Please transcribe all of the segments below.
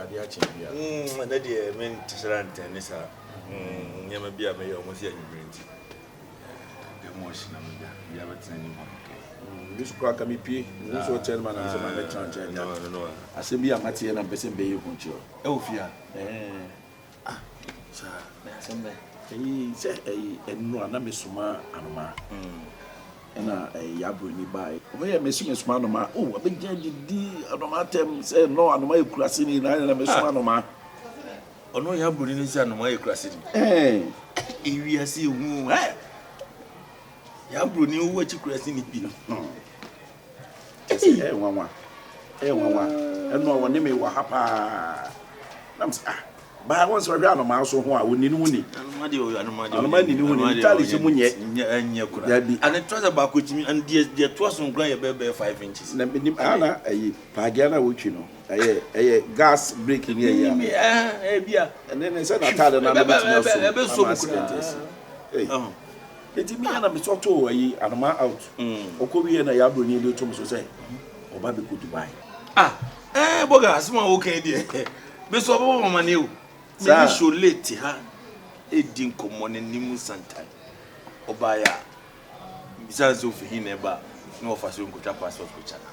Adeɛ akye bia. Ɛnɛ deɛ mente sra ntɛn ne saa nneɛma bi a mɛyɛ ɔmo sɛ anwummere nti dɛm ɔhye na meda bia bɛtena anim hɔ kakra. Bi so koraa ka mepie mehu sɛ ɔkyɛ no ma nam sɛ ma mɛtena nkyɛn agya asɛm bi a mateɛ na mpɛ sɛ mbɛyɛ hu kyerɛ ɛwɔ fie a ah saa na asɛm bɛn ɛyi sɛ ɛyi ɛno a na mesoma anomaa Ɛna ɛyɛ abroni bae. Ɔbɛyɛ me so mesoma anomaa. Oh, ɔbɛgyina didi anomaa atɛm sɛ no anomaa yɛ kuraseni na ayɛ na mesoma anomaa. Ɔno yɛ abroni ne sɛ anomaa yɛ kuraseni. Ɛɛ. Ewiase ehu ɛ. Yɛ abroni wo akyi kuraseni bi. Kyɛ sɛ ɛyɛ nwanwa. Ɛyɛ nwanwa. Ɛno a wɔne me wɔ ha paa. Nam sɛ ah. Baa wɔn sɛ ɔhwɛ anomaa so ho a ɔnni ne ho ni. Anoma deɛ ɔyɛ anoma deɛ. Anoma nni ne ho ni. Ne taale hyɛ mu nyɛ. Nyɛ ɛnyɛ kora. Dabi. Ane trouser baako etimi ɛn deɛ deɛ toa so nkura yɛ bɛyɛ bɛyɛ 5 inches. Na menim ana ɛyi paagea na wotwi no ɛyɛ ɛyɛ gas brake ni ɛyɛ. Ɛɛ ɛɛ bi a. Ɛne ne sɛ n'ataade na ano betumi asom ɛbɛ som ama accident asi. Ee. Eti mi ana mi sɔto ɛyi anoma out. Ɔkɔ wie na yɛ aburoni de to mi so sɛ ɔba bɛ kɔ Dubai. Ah ɛɛ bɔga asɛm a woka yi deɛ me so ɔbɛbɔ mama ne o. Me ne Shole te ha edi nkɔmmɔ n'anim santan. Ɔbaeɛ a bisa sɛ ofi he na ɛba na wɔfa so nkotwa passport kɔ China.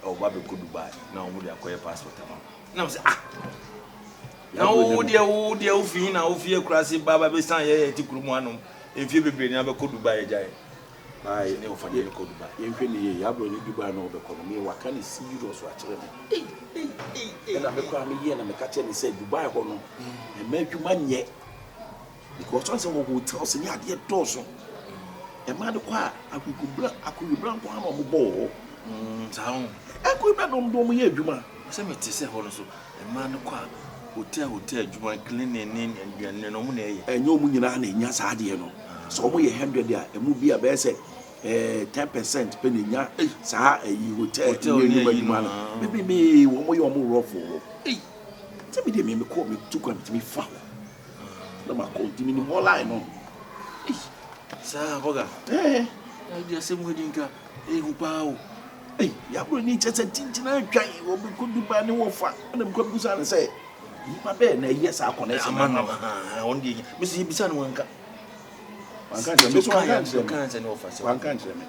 Ɔba bɛkɔ Dubai na wɔn de akɔyɛ passport ama no. Na sɛ ah na wo deɛ wo deɛ wofi he na wofi akura ba ba bɛsan yɛ yɛ ti kurom hanom mfie bebree ni abɛkɔ Dubai agya yɛ. Ayi Ne wɔfa de kɔ Dubai. Yɛnhwɛ ne yie, yɛ aburoni Dubai na ɔbɛkɔ no, me waka ne serious akyerɛ me. Ɛna me koraa meyɛ na meka kyerɛ ne sɛ Dubai hɔ no, ɛma adwuma nyɛ. Because ɔn sɛ wɔ hotels ne adeɛ dɔɔso. Ɛmaa no kɔ a akoyibra akoyibra nko ara na ɔmo bɔ wɔ hɔ. Saa ho. Akoyibra na ɔmo de ɔmo yɛ adwuma. Sɛ mete sɛ hɔ no so mmaa no kɔ a hotel hotel adwuma cleaning ne aduane no ɔmo na ɛyɛ. Ɛnyɛ ɔmo nyinaa na enya saa adeɛ no. Sɛ ɔmo yɛ 100 a, ɛmu bi a bɛyɛ sɛ 10% pɛ na enya saa ɛyi hotel Hotel ne ne adwuma ayi no, adwuma no. ah. Bebrebe wɔn yɛ ɔmo rough wɔ hɔ. Sɛ mi deɛ mi kɔ mi tu kwan mi fa hɔ. Na ma kɔ nti mi nim hɔ line no. Saa bɔga. Ɛɛ. Ɛdi asɛm wɔ di nka ehu paa o. Ɛy yaburo ni kyɛ sɛ kyinkyin atwa yi wɔn kɔ Dubai ne wɔfa ɛna mi kɔ bisa ne sɛ nipa bɛɛ na ɛyɛ saa connection Ama no ɔno deɛ mi sɛ yɛbisa no wanka. Wanka nkyerɛ mi so wanka nkyerɛ mi. Ɔka sɛ ne wɔfa sɛ. Wanka nkyerɛ mi.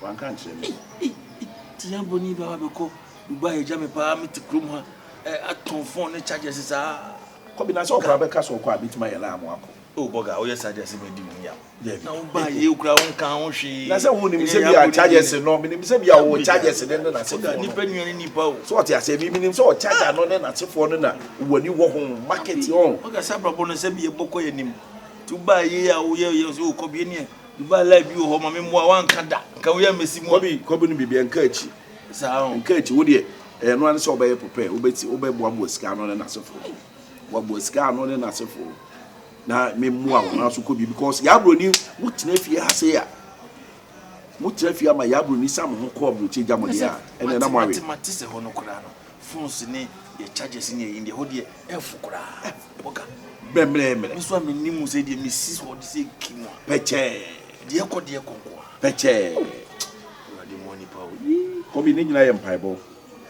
Wanka nkyerɛ mi. Ti yaburo ni ba bɛkɔ Dubai agya mi paa mi te kurom ha ɛ atɔn phone ne chargers saa. Kɔbi na sɛ ɔkora bɛka sɛ ɔkɔ a bituma yɛ laamu akɔ. O bɔga ɔyɛ saa deɛ asɛm adi mu ya. Dabi. Na wo ba yɛ okura wo nka ho hwee. Na sɛ wo nim sɛ bi a chargers no, minim sɛ bi a wɔ chargers ne ne n'asefoɔ no. Nipa nua ne nipa o. So ɔte ase mi minim sɛ ɔcharger no ne n'asefoɔ no na w'ani wɔ ho market hɔ. Bɔga sɛ abrabɔ no sɛ bi yɛ bɔkɔ yɛ nim. Ti wo ba yɛ a woyɛ yɛ sɛ okɔ bi ne Dubai life bi wɔ hɔ ma me mmoa wanka da. Nka woyɛ mesi mu. Kɔbi kɔbi no biribi nka akyi. Saa ho. Nka akyi wo deɛ ɛyɛ no ano sɛ ɔbɛyɛ prepare wobɛti wobɛboaboa sika ano ne n'asefoɔ. Boaboa sika ano ne n'asefoɔ. Na me mmoa wɔn aso kɔ bi because yɛ aburoni mo tena fie ha se a mo tena fie ama yɛ aburoni sa mo ho kɔ aburokyi gya mo deɛ a ɛna ɛna mo awe. Mate mate sɛ hɔ no koraa no phones ne yɛ chargers ne yɛ yi deɛ hɔ deɛ ɛfo koraa. Bɔga. Mmerɛmmerɛ. Me nso a menim mu sɛ deɛ mesi so ɔde sɛ ki mu a. Pɛkyɛɛ. Deɛ kɔ deɛ kɔ nko a. Pɛkyɛɛ. Awurade mmoa nipa o. Kɔbi ne nyinaa yɛ mpaebɔ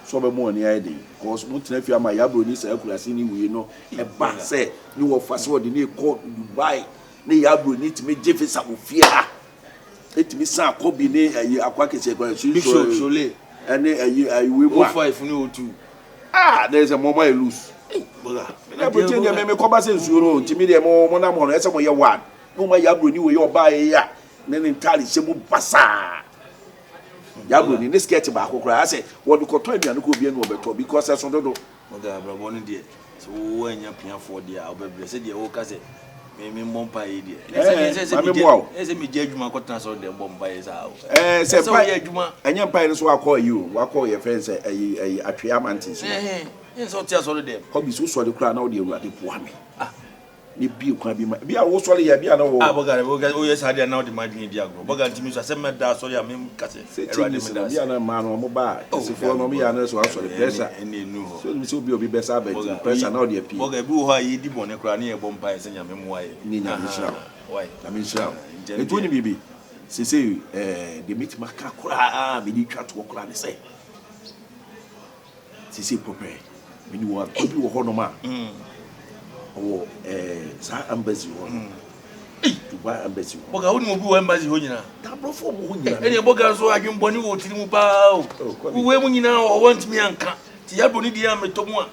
sɛ ɔbɛmo ani ayɛ den because mo tena fie ama yɛ aburoni saa akurase ne wei no ɛba sɛ ne wɔfa sɛ ɔde ne kɔ Dubai ne yɛ aburoni tumi gye visa wɔ fie ha etumi san akɔ bi ne ɛyi akɔ akɛseɛ kɔ Big Show Shole. Ɛne ɛyi ɛyi wei mu O a 5 ne O 2. Ah, ne sɛ mo mo ayɛ loose. Bɔga. Me aburokyi deɛ me me kɔba sɛ nsuo no nti mi deɛ mo mo nam hɔ no ɛsɛ mo yɛ one mo ma yɛ aburoni wei ɔbaa yɛ a ne ne ntaare hyɛ mu basaa. Yɛ aburoni ne skirt baako koraa asɛ wɔde kɔtɔ aduane kɔ obi ɛna ɔbɛtɔ because ɛso dodo. Bɔga abrabɔ no deɛ sɛ wo anya piafoɔ deɛ a wobɛbrɛ sɛ deɛ woka sɛ me me mmɔ mpa yi deɛ. Ɛɛ maame mua o. Ɛsɛ me gye adwuma kɔtena sɔrɔ deɛ mbɔ mpa yi saa o. Ɛɛ sɛ Ɛsɛ woyɛ adwuma. Ɛnyɛ mpa yi no so wakɔ ayi o wakɔ yɛ fɛn sɛ ɛyi ɛyi atwea amanten so. Ɛhɛn ɛsɛ sɛ ɔte asɔre dɛm. Kɔbi so sɔre koraa na ɔde Awurade boa me. Ah. Ne bie kwan bi ma bi a wosɔre yɛ bi a na wɔ. Ah bɔga bɔga oyɛ saa deɛ na ɔde ma adwene di agorɔ bɔga ntumi so asɛm mɛda asɔre a mem ka sɛ Sɛ Awurade changes meda no ase. bi a na mmaa no ɔmo ba a kɛsefoɔ no ɔmo yɛ ano sɛ wasɔre pressure. Ɛne enu hɔ. Sɛ onim sɛ obi a obi bɛsa aba nti pressure na ɔde apie. Bɔga ebi wɔ hɔ a yɛdi bɔne koraa ne yɛbɔ mpaeɛ sɛ Nyame mmoa yɛ. Ne Nyame nhyira wo. Why? Nyame nhyira wo. Etu onim biribi sese ɛɛ deɛ metumi aka koraa mede twa toɔ koraa ne sɛ sese prepare. Menim wɔ akoa bi wɔ hɔnom a ɔwɔ ɛɛ saa embassy hɔ no. Dubai embassy hɔ. Bɔga wonim obi wɔ embassy hɔ nyinaa? Aborɔfo wɔ hɔ nyinaa. Ɛnna bɔga nso adwembɔne wɔ tiri mu paa o. Wowei mu nyinaa wɔ hɔ wɔntumi anka. Nti yɛabɔ ne din a metɔ mu a.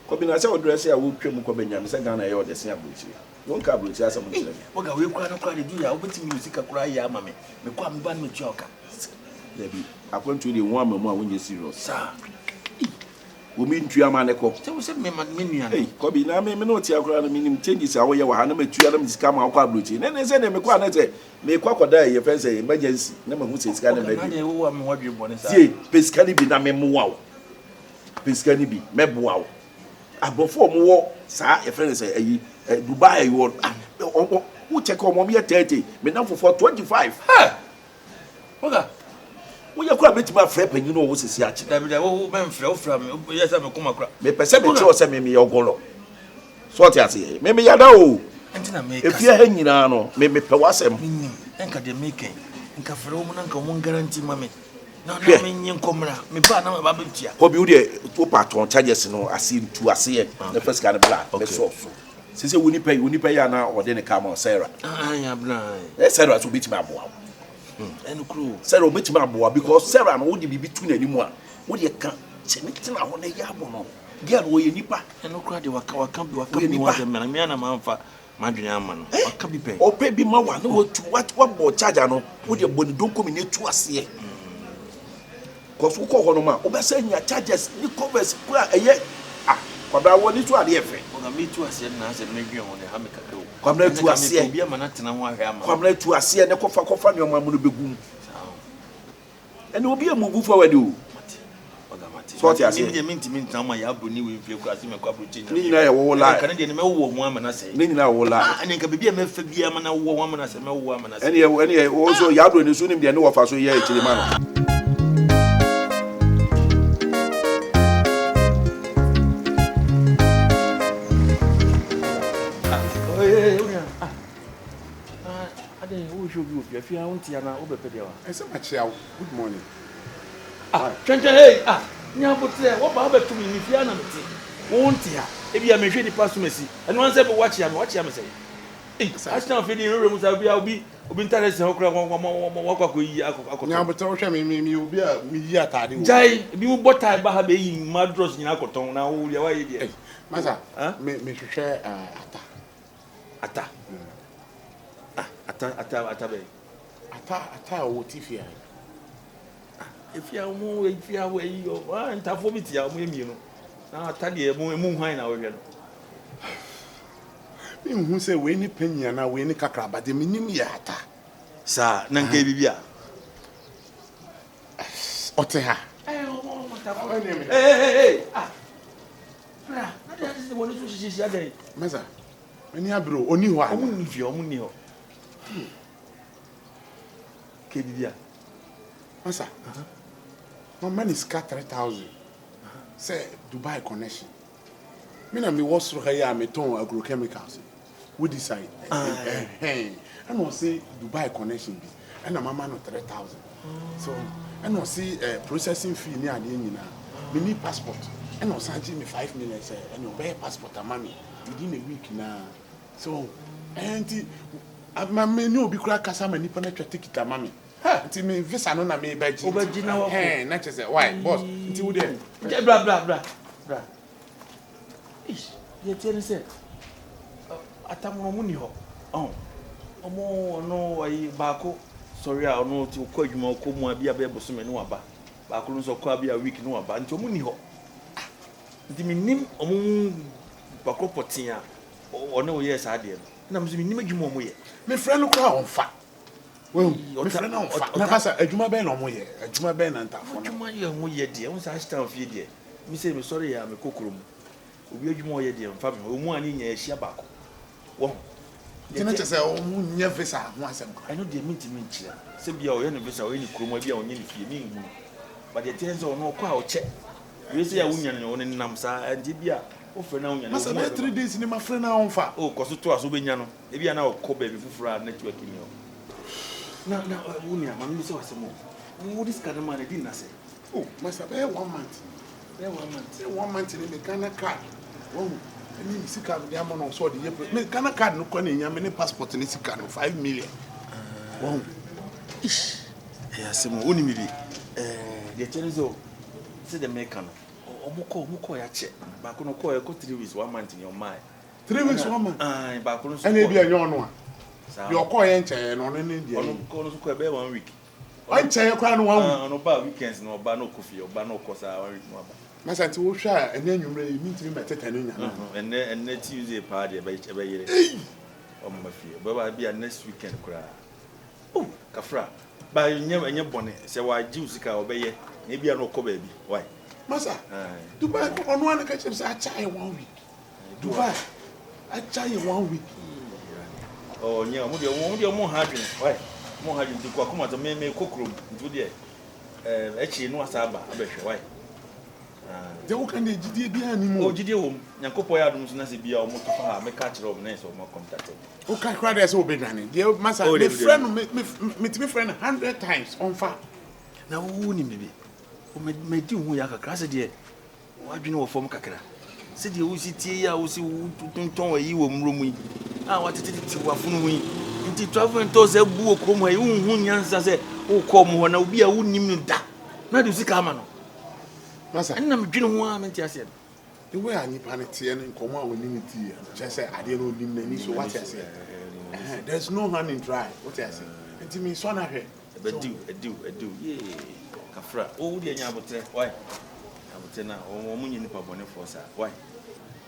Kɔbi na sɛ wodrɛse a wotwa mu kɔ bɛnya me sɛ Ghana ɛyɛ ɔdɛ sen aburokyire. Wonka aburokyire asɛm nkyerɛ me. Bɔga wei koraa no koraa de du yɛ a wobɛtumi de wo sika koraa ayɛ ama me. Mekɔ a meba no metua wo ka. Dabi, akwantuo deɛ wo ama mu a wonyɛ serious. Saa. Omi ntua ma ne kɔ. Sɛ wo sɛ me ma me nua no. Ei Kɔbi na me me ne wo tea koraa no menim changes a woyɛ wɔ ha na matua na mede sika ama wokɔ aburokyire. Ne ne sɛ deɛ mekɔ a na sɛ mekɔ akɔda yɛfrɛ no sɛ emergency na mahu sɛ sika no mma bio. Tie, pɛ sika no bi na memmoa wo. Pɛ sika no bi mɛboa wo. Aborɔfo a wɔwɔ saa yɛfrɛ no sɛ ayi Dubai ayi wɔ ah wɔn wo check wɔn wɔn yɛ 30 me namfofoɔ 25. Hey! Oga. Woyɛ koraa mɛtumi afrɛ panyin no ɔwɔ sisi akyerɛ. Dabi dabi wo mɛmfrɛ wo frɛ me yɛ sɛ me koma kora. Mepɛ sɛ mekyerɛ wo sɛ me meyɛ ɔgɔlɔ. So ɔte aseɛ me meyɛ da o. Ɛnti na meka Efie ha nyinaa no me mepɛ w'asɛm. Menim ɛnka deɛ meka yi nka frɛ wɔn na nka wɔn guarantee ma me na na Hwɛ. menye nkɔ mmra me ba na maba bɛtua. Kɔbi wo deɛ wo pa tɔn charges no ase tu aseɛ na fa sika no bra mɛsɔ so. Sese wo nipa yi wo nipa yi a na ɔde ne car ma wo Sarah. Ayi abena ayi. Ɛ Sarah so obetumi aboa wo. Ɛno kuro. Sarah obetumi aboa because Sarah no wode biribi tu n'anim a wode ka sɛ ne tena hɔ na ɛyɛ abɔ no girl wɔyɛ nipa. Ɛno kura de waka waka bi waka bi wɔn asɛm mɛna mmea na maa nfa madwene ama no waka bi pɛn. Ɔpɛ bi ma wa na watu wabɔ charger no wode bɔ ne donkomi na etu aseɛ. Cos wokɔ hɔ nom a wobɛsan anya chargers ne covers kura ɛyɛ ah Kwabena wɔ ni so adeɛ fɛ. Ɔga me tu aseɛ na asɛ me dwen ho ne ha me kakra o. Kwabena tu aseɛ. Obi ama na tena ho ahwɛ ama. Kwabena tu aseɛ ne kɔfa kɔfa nneɛma mu no bɛgu mu. Ɛne obi a move forward o. So ɔte aseɛ. Me deɛ mentumi ntena ma yɛ abroni wei mfie kura se mɛkɔ abrokyi nyina. Ne nyinaa yɛ wɔwɔ lie. Ɛnka ne deɛ ne mɛwowɔ ho ama no asɛe. Ne nyinaa wɔwɔ lie. Ah ɛne nka baabi a mɛfa biara ma no awowɔ ho ama no asɛe mɛwowɔ ama no asɛe. Ɛne ɛne wɔn nso yɛ abroni nso nim deɛ ne wɔfa so yɛ akyiri ma no. Ah, oh, eh, eh, ah, ah, adɛn wohwɛ obi wɔ fie afie a wonte anaa wobɛpɛ deɛ wa ɛsɛ makyea wo good morning Ah twɛntwɛn hey ah nya aboterɛ wɔba abɛto me me fie ha na mete wo nte ha ebia mehwɛ nipa som asi ɛno ara sɛ wakyea me wakyea me sɛn ei ahyɛn afei deɛ nwura mu saa obi obi obi ntare sɛn hɔ koraa wakɔ akɔ yi akɔ akɔtɔ nya aboterɛ wohwɛ me me me obi a meyi ataade wɔ gyae ebi mu bɔ tae ba ha bɛyi mma drɔs nyinaa akɔtɔn na wo deɛ wayɛ deɛ masa me mehwehwɛ ata ata ah ata ata ata bɛn ata ata a ɔwɔ tifi ha Ah efia ɔmo efia wɔ ayi ɔ ah ntafoɔ bi tia ɔmo yɛ mmienu na ata deɛ emu emu hwan na wɔhwɛ no. Mi nhu sɛ wei ne panyin anaa wei ne kakraba deɛ mi nim yɛ ata. Saa na nka ebi bi a. Ɔte ha. Ɛɛ ɔmo ɔmo ntafoɔ. Ee ee ee ah bra na deɛ adi sɛ wɔn so hyehyɛ adɛn. Mɛsa m'ani abere o ɔni hɔ ana. Ɔmo nni fie ɔmo nni hɔ. Kedidi a. Masa, mama ne sika 3000 sɛ Dubai connection. Me na mewɔ soro ha yi a metɔn agrochemicals. Wo decide. Ɛhɛn. Ɛna ɔse Dubai connection bi. Ɛna mama no 3000. So, ɛna ɔse eh, processing fee ne adeɛ nyinaa. Me ni passport. Ɛna ɔsan gye me 5 million sɛ ɛne ɔbɛyɛ passport ama me within a week na. So, ɛhɛn nti ama me ne obi koraa kasa ma nipa no atwa ticket ama me. Nti me visa no na me bɛ gye. Wobɛgye na wakɔ. Ɛhɛn na kyerɛ sɛ why boss nti wo deɛ. Nti bra bra bra bra. Eish deɛ ɛteɛ ne sɛ atamono ɔmo nni hɔ ɔho ɔmo ɔno ayi baako sɔre a ɔno ti ɔkɔ adwuma ɔkɔ mu a bi a bɛyɛ bosome ne waba baako no nso ɔkɔ a bi a week ne waba nti ɔmo nni hɔ ah nti mennim ɔmo mu baako pɔtee a ɔne wo yɛɛ saa adeɛ no ɛna me nso mennim adwuma a ɔmo yɛ. Mefrɛ no koraa a ɔmfa. Wahu? Mefrɛ no a ɔmfa. Na masa, adwuma bɛn na wɔyɛ? Adwuma bɛn na ntaafoɔ no. Adwuma yɛ wɔn yɛ deɛ, wohu sɛ Ashtown fie deɛ, me sei mesɔre yɛ a mekɔ kurom. Obi adwuma a ɔyɛ deɛ mfa me ho. Ɛwɔ mu a ne nyinaa yɛhyia baako. Wahu? Nti na kyerɛ sɛ wɔnyɛ visa ho asɛm koraa? Ɛno deɛ mentumi nkyerɛ. Sɛ bia ɔyɛ no visa, ɔyɛ no kurom, ebia ɔnyɛ no fie, menhunu. But deɛ ɛteɛ ne sɛ ɔno ɔkɔ a ɔkyɛ. Wei sei a wonya no ɔnenam saa, nti ebia wofrɛ no a wonya no. Masa bɛyɛ 3 days ni mafrɛ no a ɔmfa. Oh, kɔ so toa so wobɛnya no. Ebia na ɔkɔ baabi foforɔ a network nni hɔ. Na na wo nua, ma memmisa wo asɛm o. Wode sika no maa no, ɛdi nna sɛn? Oh, masa bɛyɛ one month ni. Bɛyɛ one month. Sɛ one month ni me Ghana card wahu ɛne me sika mede ama no sɛ ɔde yɛ me Ghana card no kɔ na enya me ne passport ne sika no 5 million wahu. Ish, ɛyɛ asɛm o. Wonim biribi? Ɛɛ, deɛ kyɛ ne sɛ o, sɛdeɛ meka no, ɔmo kɔɔ yɛakyɛ. Baako no kɔɔ ɛkɔ 3 weeks, one month ni ɔmmae. 3 weeks, one month. Ae, baako no nso ɛna ebi kɔɔ. Ɛnyɛ ɔno a Saa. Deɛ ɔkɔɔ yɛ nkyɛn no, ɔno ne deɛ Ɔno kɔɔ no nso kɔɔ ɛbɛyɛ one week. Ɔnkyɛn koraa no one week. Ah, ɔno ba weekends na ɔba na ɔkɔ fie, ɔba na ɔkɔ saa one week na ɔba. Masa, nti wohwɛ a, ɛnɛ anwummerɛ yi mentumi mɛtetɛ no nya no. Ɛnɛ Tuesday paa deɛ ɛbɛyere. Ɔmma fie. Ɔbɛba bi a next weekend koraa. Oh, kafra. Ba ɛnyɛ bɔne sɛ wagye wo sika a ɔbɛyɛ na ebi a na ɔkɔ baabi. Why? Masa, Aye. Dubai ɔno ana ka kyerɛ me sɛ akyɛ ayɛ one week. Dubai akyɛ ayɛ one week. Oh, nyɛ ɔmo deɛ ɔmo ha adwene. Why? Ɔmo ha adwene nti kɔ akoma sɛ me kɔ kurom nti wo deɛ ɛkyiri no asa aba abɛhwɛ. Why? Deɛ woka deɛ, gyidie biara ni mu. O, gyidie wɔ mu. Nyankopɔn yɛ adom so na sɛ bia ɔmo to fa ha mɛka akyerɛ ɔmo na yɛ sɛ ɔmo akɔntate. Woka kora deɛ sɛ wobɛdwane deɛ, masa. Oh, David, mefrɛ no, metumi frɛ no 100 times, ɔmfa. Na wo nim bibi. O mɛdi wo ho ya kakra sɛ deɛ wadwene wɔ fam kakra. Sɛdeɛ wosi tie yi a wosi tontɔn ayi wɔ mmuro mu yi a watetetete w'afono ho yi nti travel and tours abu wɔ kurom ha yi, wonhu nyansa sɛ wokɔ ɔmo hɔ na obi a wonnim no da na de wo sika ama no. Masa, ɛnna medwene ho a mente aseɛ no. The way a nipa no teɛ no, nkɔmmɔ a wɔnim di kyerɛ sɛ adeɛ no ɔnim n'ani so, wate aseɛ. There's no hand in dry, wote aseɛ, nti mesɔ no ahwɛ. Ɛbɛdiw ɛdiw ɛdiw yee kafra. Wo deɛ nya abotrɛ, why? Abotrɛ na wɔn nyɛ nipa bɔnefoɔ saa, why?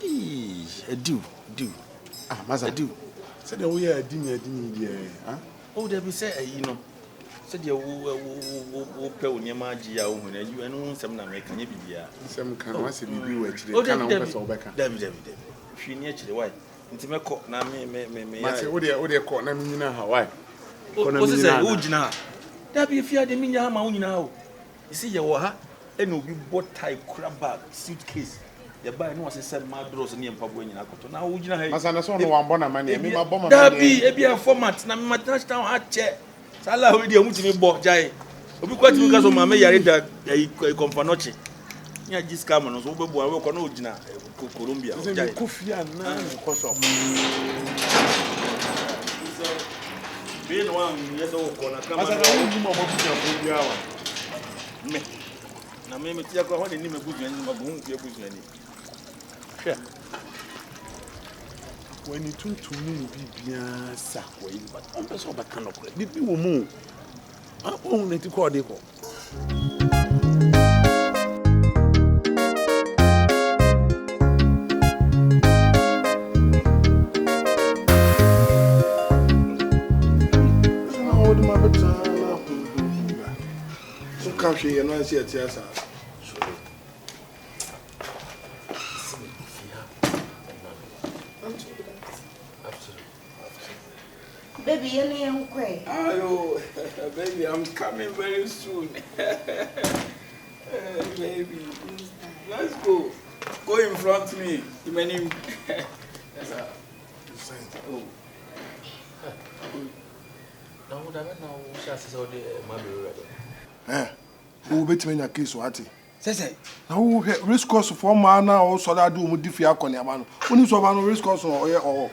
Ii, ɛdiw ɛdiw. Ah, masa, ɛdiw. Sɛdeɛ woyɛ adi me adi me deɛ, ah? O dabi, sɛ ɛyi no sɛdeɛ wo wo wo wo pɛ wo nneɛma agye a wohu no ɛyi, ɛno ho nsɛm na meka, nyɛ biribiara. Nsɛm ka no wasɛ biribi wɔ akyire O ka na dabi. wopɛ Dabi. sɛ wobɛka. Dabi, hwee ni akyire, why? Nti mɛkɔ na me Mate, wodeɛ kɔ na menyina ha, why? Kɔ na o sɛ menyina sɛ ha. wo gyina ha, dabi, efi adeɛ mi nya ha ma wo nyinaa o. Esi yɛ wɔ ha ɛna obi bɔ tie kura bag suitcase yɛba ɛna wɔsesɛ mmaa drawers ne yɛ mpaboa nyinaa kɔtɔ na wo gyina ha yi. Masa, na sɛ ɔno wambɔ n'amanneɛ, me mabɔ m'amanneɛ. Dabi, ebi a format na mema tena tena ha kyɛ saa la hɔ yi deɛ ɔmo tumi bɔ gyae obi kɔ tumi ka so maame yare da ɛyi kɔnfa nɔkye ní agye sika ama no so wobɛboa wobɛkɔ na ogyina Colombia. Sɛ gyae. Mekɔ fie anaa mekɔ sɔ? Bee na wanyɛ sɛ wokɔ na kama. Masa, na wonim a mabusuafoɔ biara wa? Me na me mete akora hɔ ne nim abusuani ma bohu mfe abusuani hwɛ. W'ani tuntum ne ne biribiara sa akoa yi, but ɔmpɛ sɛ ɔbɛka nokorɛ. Biribi wɔ mu o. Ah, wohu ne ti kɔ ɔde kɔ. Na wode ma bɛtena na woka hwee yɛ no ayɛ sɛ yɛte asa. Sorry. Sɛ fi ha ɛna afternoon. Baby, yɛn ne yɛn kɔ ɛ. Ayo, baby, I'm coming very soon. Hey, baby, let's go. Go in front me. Imenim. Yes, sir. Oh. Na wo da bɛ na wo hyɛ ase sɛ wode ma bɛwura dɛ. Ɛ wobɛtumi anya case wate. Sɛ Na wohwɛ race course foɔ mmaa no a wɔsɔre ade wɔn di fie akɔneaba no, wonim sɛ ɔba no race course no ɔyɛ ɔwɔ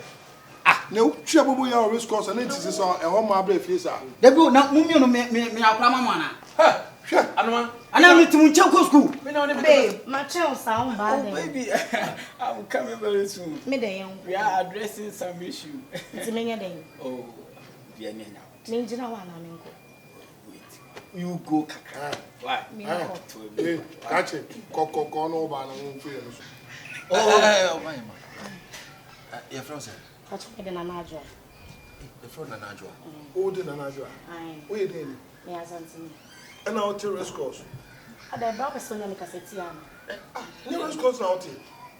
ah na wotwi abobo yɛ wɔ race course ɛne nti sɛ sɛ ɛhɔ mmaa brɛ fie saa. Dabi o, na mo mmienu me akora ma mo ana? Hwɛ. Anoma. Ana me ti mo nkyɛn kɔ school? Me na wo ne me. Babe, ma kyɛn saa wo baa Oh, dɛn. baby, I'm coming very soon. Me de yɛn kɔ. We are addressing some issue. Nti menyɛ dɛn? Oh, dear, me now. Mengyina hɔ anaa menkɔ? Wait. You go, kakra. Why? Menkɔ. Ee, kakye kɔkɔkɔ na ɔbaa no ho mfiri no so. Oh, ɔba yɛ ma yɛfrɛ wo sɛ? Kakyɛ me de Nana Adwoa. Yɛfrɛ wo Nana Adwoa? Wode Nana Adwoa? Ae. Woyɛ dɛn ni? Me Asantene. Ɛna wote race course? Ada ɛbra wopɛ sɛ wonya me kasa tia no. Ah, nyɛ race course na wote?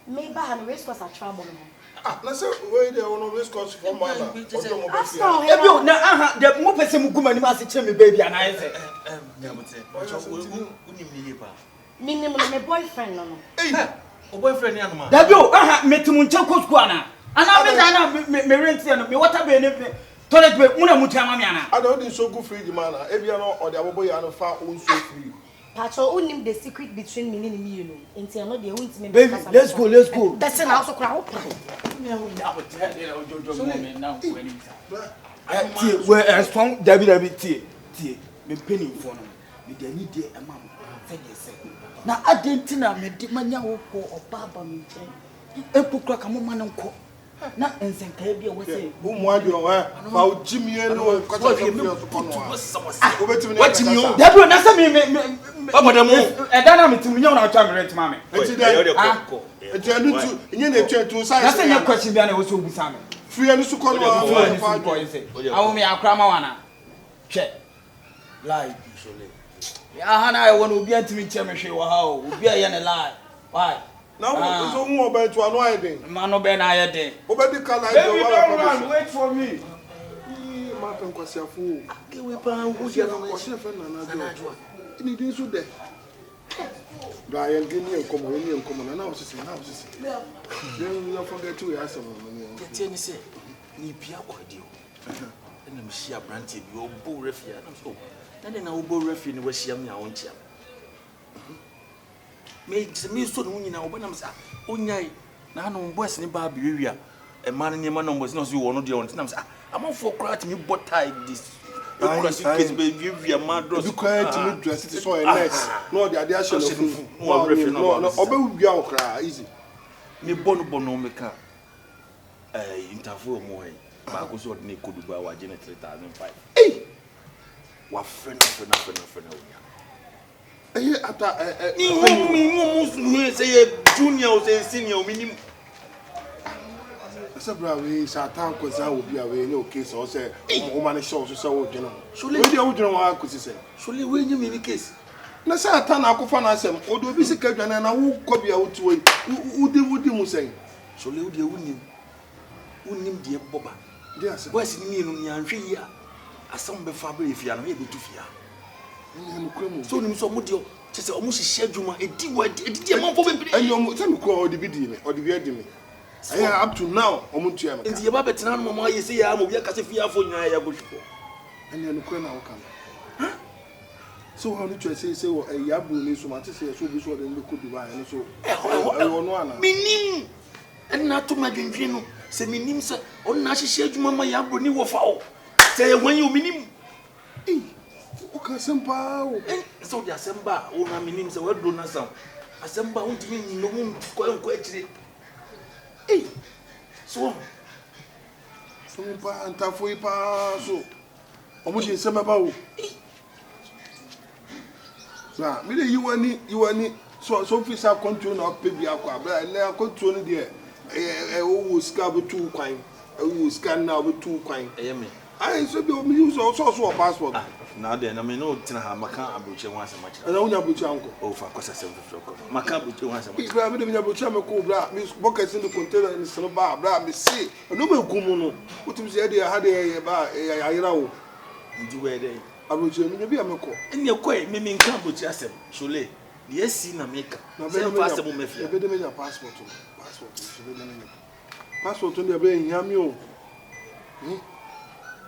Meba ha no, race course atwerɛ abɔ me ho. Ah, na sɛ wei deɛ wɔno race course foɔ mmaa na ɔde ɔmo bɛ fie. Asɛ Dabi o, na aha dabi, mo pɛ sɛ mo gu m'anim ase kyerɛ me baby ana ayɛ sɛ? Nyabotrɛ, wonim ne yie paa. Menim no, me boyfriend no. Wo boyfriend ne anoma? Dabi o, aha me ti mo nkyɛn kɔ school ana? Ana me dan na me rent yɛ no, me water bill ne me toilet bill mo na mo tua ma me ana? Ada wode nsuo gu fridge mu ana ebia na ɔde abobo yɛ ano fa wo nsuo free. Pakyɛw wonnim the secret between me ne ne mmienu nti ɛno deɛ wontumi Baby, mbɛkasa let's go, let's go. Bɛse na wo so koraa wo pran. Tie, wɛ ɛsɔn dabi dabi tie tie me mpanimfoɔ no mede anidie ɛma mo sɛdeɛ sɛ na adɛn nti na mede manya wo kɔ ɔbaa ba me nkyɛn mpo kora ka moma no nkɔ Na nsɛnkaeɛ bi a ɛwɔ sɛ. Wo mu adwene wɔ ɛ fa wo gyimie ne wo kasa sɛ fie so kɔ no a wobɛtumi ne akasa. Dabi o na sɛ me me me. Papa da mu. Ɛda na me ti mu nyɛ wo na wotwa me rent ma me. Nti dɛ nti ɛno tu nyɛ na etua nti wo sa. Na sɛ nyɛ question bi a na ɛwɔ sɛ obusa me. Firi ɛno so kɔ no a. Firi ɛno so kɔ yi sɛ awo me akora ma wo ana hwɛ lie bi. Aha na ɛwɔ no obi antumi nkyɛ me hwee wɔ ha o obi a ɛyɛ ne lie why. Na wo nso wo ɔbɛn to ano ayɛ den. Ma no bɛn na ayɛ den. Wobɛdi ka na ayɛ Baby don't run wait for me. Yii ma pɛ nkwasiafo o. Akewe paa wo yɛ no. Ɔhyɛ fɛ nana adwo. Ne din so dɛ. Bra yɛn ni yɛn nkɔmɔ yɛn ni yɛn nkɔmɔ nana osisi nana osisi. Yɛn yɛn forget we asɛm no ne yɛn. Tɛtɛ ne sɛ ne pia kɔ adi o. Ɛna mehyia aberanteɛ bi ɔbɔ wura fie a na so na de na wobɔ wura fie ne wahyia me a wonkyia me. Me sɛ me sɔ ne ho nyinaa ɔbɛnam sɛ ah onyae na ano boys ne baa bewiawia mmaa no nneɛma na boys na ɔsɛ wɔn deɛ wɔn ti nam sɛ ah amanfoɔ koraa tumi bɔ tie de ekura suitcase bɛ wiawia mmaa dress ebi koraa tumi dress te sɛ ɔyɛ nurse na ɔde adeɛ ahyɛ n'afu na ɔbɛwia wo koraa easy. Me bɔ no bɔ no meka ɛɛ ntafo wɔn hɔ yi baako sɛ ɔde ne kɔ Dubai wagye ne 3005. Ei wafrɛ no afrɛ no afrɛ no afrɛ no onya. Ɛyɛ ata ɛ ɛ. Ni hu mi mu mu hu sɛ yɛ junior o sɛ yɛ senior o mi nim. Sɛ bra wei sɛ ata nkɔsa wɔ bi a wei nyɛ okay sɛ ɔsɛ ɔma no hyɛ wo so sɛ wodwene ho. Wei deɛ wodwene ho ara kɔsi sɛ. Sole wei nyɛ mi mi case. Na sɛ ata na akɔfa n'asɛm ɔde obi sika dwane na wokɔ bi a wote hɔ yi wodi wodi mu sɛn. Sole wo deɛ wonim wonim deɛ bɔ ba. Boys no mmienu no yɛanhwɛ yie a asɛm bɛfa abrɛ yɛ fie ha no yɛbɛtu fie ha. Sɛ onim sɛ ɔmo deɛ kyɛ sɛ ɔmo hyehyɛ adwuma edi wɔ edidi amanfoɔ bebree. Ɛni ɔmo sɛ mi kura ɔde bi di mi ɔde bi adi mi ɛyɛ up to now ɔmo ntua mi ka. Nti yɛba bɛtena hanom ɔmo ayɛ sɛ yɛ ama obi aka sɛ fie afɔ nyinaa yɛ agohwifo. Ɛni ɛnokorɛ na woka no. Sɛ wɔn no kyerɛ sɛ sɛ wɔ ɛyɛ aburo ne so ma te sɛ yɛ so obi so ɔde no bɛkɔ Dubai ɛno so ɛyɛ ɔno ana. Menim ɛna ato me adwendwen no sɛ menim sɛ ɔno na ahyehyɛ adwuma ma yɛ aburo ne wɔfa o sɛ ɛyɛ hwan yi o menim. Ei, woka asɛm paa o. Sɛ wode asɛm ba a, wo na menim sɛ woaduro no asa o. Asɛm ba a, wontumi nnyina mu nkɔ nkɔ akyire. Ei, so wɔn. Asɛm paa, ntafo yi paa so. Wɔn de nsɛm bɛba o. Ei. Na me de yi w'ani, yi w'ani. So so fi sɛ akwantuo na ɔpɛ bi akɔ abira ɛnɛ akwantuo no deɛ ɛyɛ ɛwɔ wɔ sika bɛtu wo kwan. Ɛwɔ sika nna wobɛtu wo kwan. Ɛyɛ me. Ayi sɛ bi omi yi sɛ ɔsɔ ɔso wɔ passport. Ah na adɛn na me ne wo tena ha maka aburokyire ho asɛm akyerɛ. Ɛna wonya aburokyire ankɔ. Oh fa kɔsɛ asɛm foforɔ kɔ. Maka aburokyire ho asɛm akyerɛ. Bra me de menya aburokyire mɛkɔ bra me bɔkɛse ne container ne sene ba bra me se ɛno ma egu mu no wotumi sɛ ɛde ha de ɛyɛ ba ɛyɛ ayera o. Nti wɛyɛ dɛn? Aburokyire menya bi a mɛkɔ. Ɛnni ɛkɔ me me nka aburokyire asɛm Shole deɛ asi na meka. Sɛ mfa asɛm mɛfia. Ɛbɛde menya passport no passport no so bɛde menya. Passport no deɛ ɛbɛyɛ nhia me o. Hmm.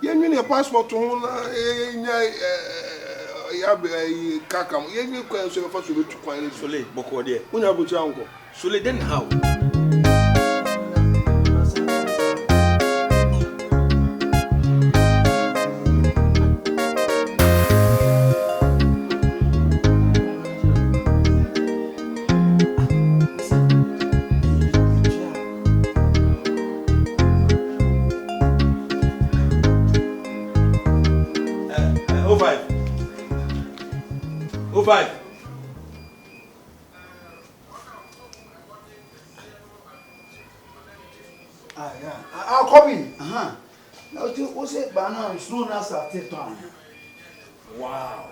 Yɛnwene yɛ passport ho na yɛnya yɛ kaka mu. Yɛnwene kwan so yɛbɛfa so yɛbɛtu kwan no bi. Sole, bɔkɔɔ deɛ. Wonya aburokyire ankɔ. Sole, dɛn na ha wo? O five. O five. Ah, yeah. Ah, Kobe. Uh-huh. Now, you say banana snow na start to ana. Wow.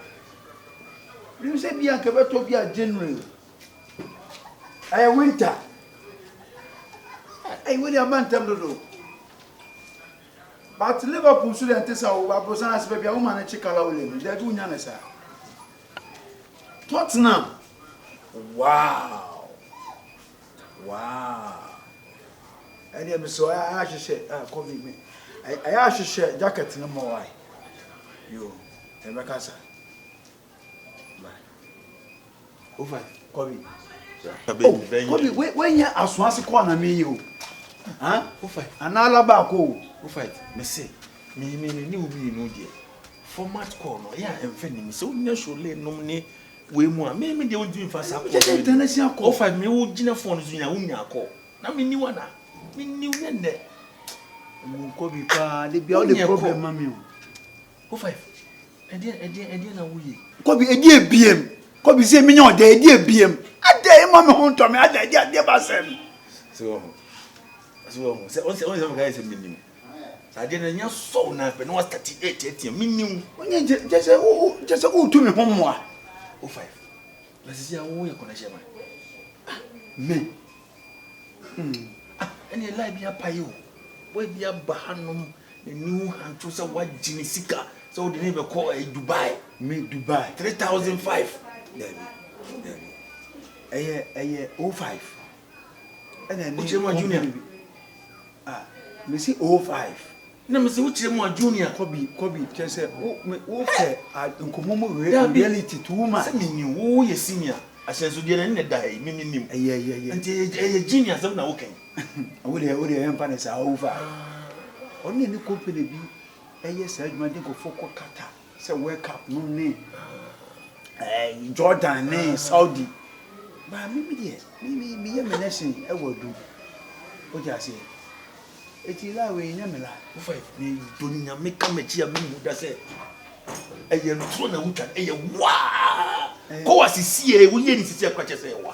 You say bi anka beto bi a January. Ɛyɛ winter. Ɛyi wei deɛ aba ntɛm dodo. But Liverpool so deɛ nte sɛ wo aborosan ase baabi a woma no kye kala wole no dabi wonya no saa. Tottenham. Wow. Wow. Ɛdeɛ mesɛ ɛyɛ ahyehyɛ ah kɔbi me ɛyɛ ahyehyɛ jacket no mɔ wae. Yo, ɛbɛka saa. Bye. Ofa Kɔbi. Oh, Kɔbi, wei nyɛ asoase kɔ na meyɛ o. Ha? Ofa. Anaa alaba akɔ o. Ofa, mese, me me ne wo mmienu deɛ, format call no, ɛyɛ a ɛmfa nim sɛ wonya shole nom ne wei mu a, me me deɛ wontumi mfa saa call. Kyɛ international call. Ofa, me wo gyina phone so nyina wonya call. Na me ni wana. Me ni wo nyɛ nnɛ. Mu Kɔbi paa, de bia wode problem ma me o. Ofa, Ɛdeɛn, ɛdeɛn, ɛdeɛn na woyɛ yi? Kɔbi, ɛdi ebiem. Kɔbi, sɛ menya ɔdɛ, ɛdi ebiem. Adɛ, ɛma me ho ntɔ me, adɛ, ɛde adeɛ ba sɛm. Sɛ wɔ ho, sɛ wɔ ho, sɛ ɔnsɛ, ɔnsɛ meka yɛ sɛ menim. Sɛ adeɛ no nya sɔw na afɛ na wasitati ɛtiatia, menim. Wonyɛ nkyɛ, nkyɛ sɛ, wo, nkyɛ sɛ wotu me ho mmoa. O five, na sisi a woyɛ connection man. Ah, me. Ah, ɛneɛ lie bi apae o. Boy bi aba hanom, n'ani ho hanto sɛ wagye ne sika sɛ wode ne bɛkɔ eh, Dubai. Me Dubai. 3005. Dabi, dabi. Ɛyɛ, ɛyɛ 05. Ɛna ne Wokyerɛ mu a junior. Ah, mesi 05. Na mese wokyerɛ mu a junior. Kɔbi, kɔbi, kyerɛ sɛ wo, me, wo pɛ nkɔmmɔ mu reality too much. Sɛ menim, wo yɛ senior. Ahyɛnsodeɛ no ɛne na ɛda ha yi, me menim. Ɛyɛ, ɛyɛ, ɛyɛ. Nti ɛyɛ, ɛyɛ junior asɛm na woka yi. Wo deɛ, wo deɛ yɛmfa no saa, wo fa. Ɔno na ne company bi ɛyɛ saa adwuma de nkurɔfoɔ kɔ Qatar sɛ World Cup nom ne ɛɛ Jordan ne Saudi. Ba me me deɛ, me me meyɛ me nursing ɛwɔ Adum. Wote aseɛ? Eti lie wei nyɛ me lie. Wo five me dɔ nyame ka makyi a menhu da sɛ ɛyɛ ntoro na wotwa no ɛyɛ waa kɔ wa sisi ɛ woyɛ ne sisi akora kyɛ sɛ ɛwa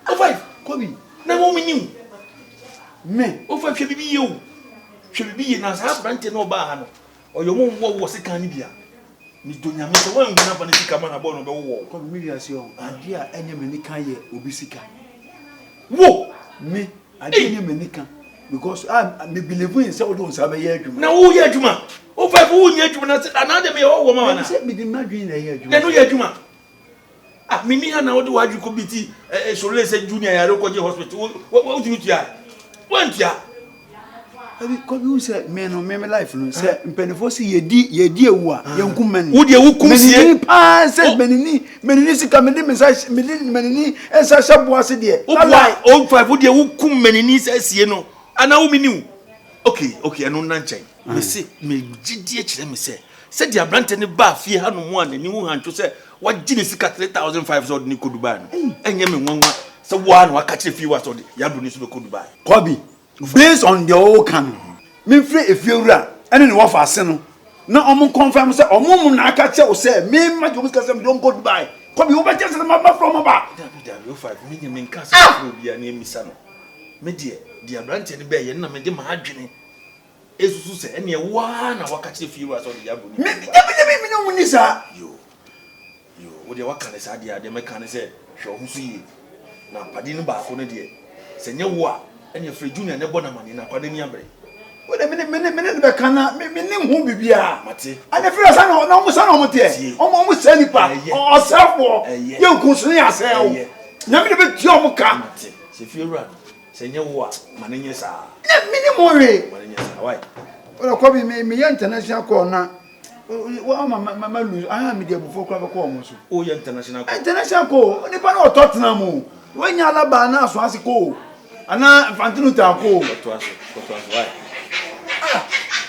wo five Kobi na wo meni me wo five hwɛ bibi yie o hwɛ bibi yie na saa aberanteɛ na ɔbaa ha no ɔyɛ ɔmo wɔ wɔ sekan no bia me dɔ nyame sɛ wɔnhu na fa ne sika ma na bɔɔ no ɔbɛwowɔ wo. Kobi me wiase ɔ adeɛ a ɛnyɛ m'ani ka yɛ obi sika wo me Adeɛ nyɛ m'ani ka because ah me believe in sɛ wode wo nsa bɛyɛ adwuma. Na woyɛ adwuma. Wo fɛ wo nyɛ adwuma na sɛ anaa de meyɛ hɔ wɔ ma wana. Sɛ mede m'adwene na ɛyɛ adwuma. Na ɛno yɛ adwuma. Ah menni ha na wode w'adwene kɔ bi ti eh, Sholay sɛ junior yare kɔgye hospital wo wotumi tua woantua. Abi kɔbi hu sɛ me no me me life no sɛ mpanimfoɔ sɛ yɛdi yɛdi ewu a yɛnkum mani. Wo deɛ wokum sie. Mani paa sɛ mani Menini sika mede me nsa mede menini nsa hyɛ boa ase deɛ. Wo boa o five wo deɛ wo kum menini sɛ sie no ana wo mini wo. Okay okay ɛno nna nkyɛn. Me se me gyidie kyerɛ me sɛ sɛdeɛ aberante no baa fie ha nom a n'ani ho hantwo sɛ wagye ne sika 3005 sɛ ɔde ne kɔ Dubai no ɛnyɛ me nwanwa sɛ woa na waka kyerɛ fie wa sɛ ɔde yɛabro ne nso bɛkɔ Dubai. Kwabi, Based on deɛ ɔreka no, memfrɛ efiewura ne ne wɔfa ase no na wɔn confirm sɛ wɔn mmom na aka kyerɛ wo sɛ me ma gye wɔn sika sɛ mede wɔn kɔ Dubai. Kɔbi, wobɛkyɛ sɛ mafrɛ wɔn aba? Dabi dabi, o five, me deɛ menka sɛ mafrɛ obiara na ɛmmisa no. Me deɛ, deɛ aberanteɛ no bɛɛyɛ no na mede m'adwene ɛsusu sɛ ɛneɛ wo ara na waka kyerɛ fiewura sɛ ɔde yɛ abroni kɔ Dubai. Dabi dabi, me ne wɔn nni saa. Yoo. Yoo, wo deɛ woaka no saa deɛ a, deɛ mɛka ne sɛ hwɛ wo ho so yie. Na padi no baako no deɛ, sɛ nyɛ wo a, ɛnneɛ frɛ Junior na bɔ no amaneɛ na akwadaa no ani abere. Wo deɛ me ne me ne me ne no bɛka na me me nim ho biribiara. Mate. Ɛnna firi asa na na wɔn sa na wɔn teɛ. Tie. Wɔn wɔn sɛ nipa. Ɛyɛ. Ɔsɛfoɔ. Ɛyɛ. Yɛ nkunso ne asɛe wo. Ɛyɛ. Nyame na bɛtua wɔn ka. Mate. Sɛ fie wura no, sɛ nyɛ wo a, ma no nyɛ saa. Ne me nim ho hwee. Ma no nyɛ saa. Wai. Wo deɛ kɔbi me meyɛ international call na. Wɔn ma ma ma lose ah mi di abufuo kura bɛkɔ wɔn so. O yɛ international call. International call nipa na ɔtɔ tena mu wɔnya alaba ana aso ase kɔ ana nfantinu ta kɔ. Kɔtɔ aso kɔtɔ aso wae. Ah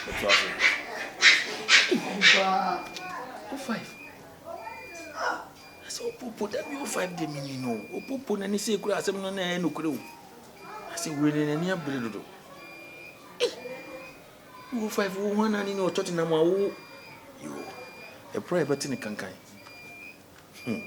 kɔtɔ aso. O five. Ah ɛsɛ opopo dabi o five de mi ni no opopo n'ani sɛ ekura asɛm no na ɛyɛ nokorɛ o asɛ wei ne n'ani abere dodo. Eh. Wo five wo hwan na ne ne ɔtɔ tenam a wo yoo ɛporɔ a yɛbɛte ne kankan hmm.